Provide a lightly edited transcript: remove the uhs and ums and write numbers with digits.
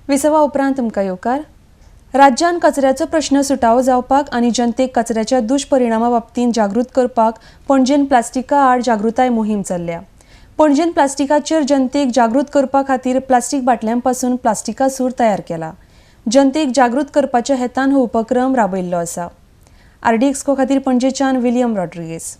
विसवा उपरांत तुमकां येवकार. राज्यान कचऱ्याचो प्रश्न सुटावो जावपाक आनी जनतेक कचऱ्याच्या दुश्परिणामा बाबतींत जागृत करपाक पणजेन प्लास्टिका आड जागृताय मोहीम चल्ल्या. पणजेन प्लास्टिकाचेर जनतेक जागृत करपा खातीर प्लास्टीक बाटल्यां पासून प्लास्टिका सूर तयार केला. जनतेक जागृत करपाच्या हेतान हो उपक्रम राबयिल्लो आसा. आरडी एक्सको खातीर पणजेच्यान विलियम रॉड्रिगेज.